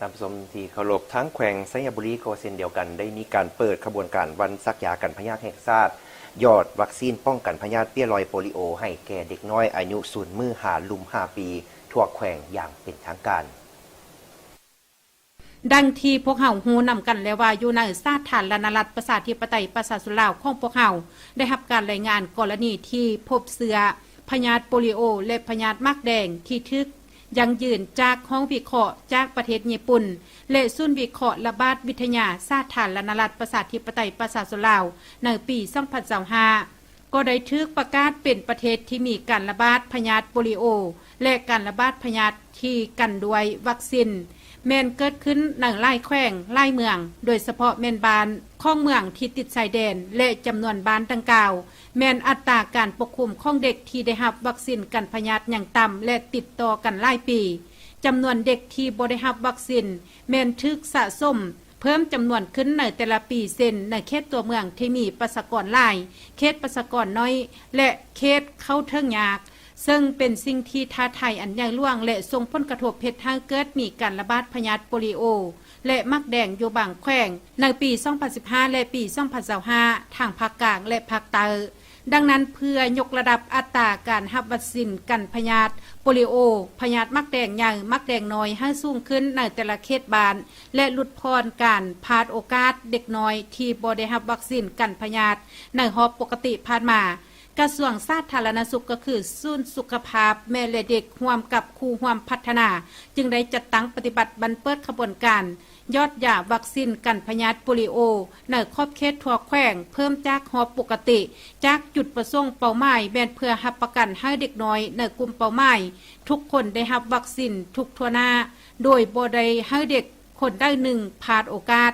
ທ່ານຜູ້ຊົມທີ່ເຄົາລົບ, ທາງແຂວງໄຊຍະບູລີກໍເຊັ່ນດຽວກັນ ໄດ້ມີການເປີດຂະບວນການວັນສັກຢາກັນພະຍາດແຫ່ງຊາດ, ຢອດວັກຊີນປ້ອງກັນພະຍາດເປ້ຍລອຍໂປລິໂອໃຫ້ແກ່ເດັກນ້ອຍອາຍຸສູນມື້ຫາລຸ່ມຫ້າປີ ທົ່ວແຂວງຢ່າງເປັນທາງການ. ດັ່ງທີ່ພວກເຮົາຮູ້ນຳກັນແລ້ວວ່າ ຢູ່ໃນສາທາລະນະລັດ ປະຊາທິປະໄຕ ປະຊາຊົນລາວຂອງພວກເຮົາ ໄດ້ຮັບການລາຍງານກໍລະນີທີ່ພົບເຊື້ອພະຍາດໂປລິໂອ ແລະ ພະຍາດໝາກແດງທີ່ຖືກຢັ້ງຢືນຈາກຫ້ອງວິເຄາະຈາກປະເທດຍີ່ປຸ່ນ ແລະ ສູນວິເຄາະລະບາດວິທະຍາ ສາທາລະນະລັດ ປະຊາທິປະໄຕ ປະຊາຊົນລາວ ໃນປີສອງພັນຊາວຫ້າ ກໍໄດ້ຖືກປະກາດເປັນປະເທດທີ່ມີການລະບາດພະຍາດໂປລິໂອ ແລະ ການລະບາດພະຍາດທີ່ກັນດ້ວຍວັກຊີນ ແມ່ນເກີດຂຶ້ນໃນຫຼາຍແຂວງ, ຫຼາຍເມືອງ, ໂດຍສະເພາະແມ່ນບ້ານຂອງເມືອງທີ່ຕິດຊາຍແດນ ແລະ ຈຳນວນບ້ານດັ່ງກ່າວ ແມ່ນອັດຕາການປົກຄຸມຂອງເດັກທີ່ໄດ້ຮັບວັກຊີນກັນພະຍາດຍັງຕ່ຳ ແລະ ຕິດຕໍ່ກັນຫຼາຍປີ. ຈຳນວນເດັກທີ່ບໍ່ໄດ້ຮັບວັກຊີນ ແມ່ນຖືກສະສົມເພີ່ມຈຳນວນຂຶ້ນໃນແຕ່ລະປີ ເຊັ່ນ ໃນເຂດຕົວເມືອງທີ່ມີປະຊາກອນຫຼາຍ, ເຂດປະຊາກອນໜ້ອຍ ແລະ ເຂດເຂົ້າເຖິງຍາກ, ເຊິ່ງເປັນສິ່ງທີ່ທ້າທາຍອັນໃຫຍ່ຫຼວງ ແລະ ສົ່ງຜົນກະທົບເຮັດໃຫ້ເກີດມີການລະບາດພະຍາດໂປລິໂອ ແລະ ໝາກແດງຢູ່ບາງແຂວງ. ໃນປີສອງພັນສິບຫ້າ ແລະ ປີສອງພັນຊາວຫ້າ ທາງພາກກາງ ແລະ ພາກໃຕ້. ດັ່ງນັ້ນ, ເພື່ອຍົກລະດັບອັດຕາການຮັບວັກຊີນກັນພະຍາດໂປລິໂອ, ພະຍາດໝາກແດງໃຫຍ່, ໝາກແດງນ້ອຍ ໃຫ້ສູງຂຶ້ນໃນແຕ່ລະເຂດບ້ານ ແລະ ຫຼຸດຜ່ອນການພາດໂອກາດເດັກນ້ອຍທີ່ບໍ່ໄດ້ຮັບວັກຊີນກັນພະຍາດໃນຮອບປົກກະຕິຜ່ານມາ, ກະຊວງສາທາລະນະສຸກ ກໍຄືສູນສຸຂະພາບແມ່ ແລະ ເດັກ ຮ່ວມກັບຄູ່ຮ່ວມພັດທະນາ ຈຶ່ງໄດ້ຈັດຕັ້ງປະຕິບັດບັນເປີດຂະບວນການ ຢອດຢາວັກຊີນກັນພະຍາດໂປລິໂອໃນຂອບເຂດທົ່ວແຂວງ ເພີ່ມຈາກຮອບປົກກະຕິ ຈາກຈຸດປະສົງເປົ້າໝາຍແມ່ນເພື່ອຮັບປະກັນໃຫ້ເດັກນ້ອຍໃນກຸ່ມເປົ້າໝາຍທຸກຄົນໄດ້ຮັບວັກຊີນທຸກທົ່ວໜ້າ ໂດຍບໍ່ໄດ້ໃຫ້ເດັກຄົນໃດໜຶ່ງພາດໂອກາດ.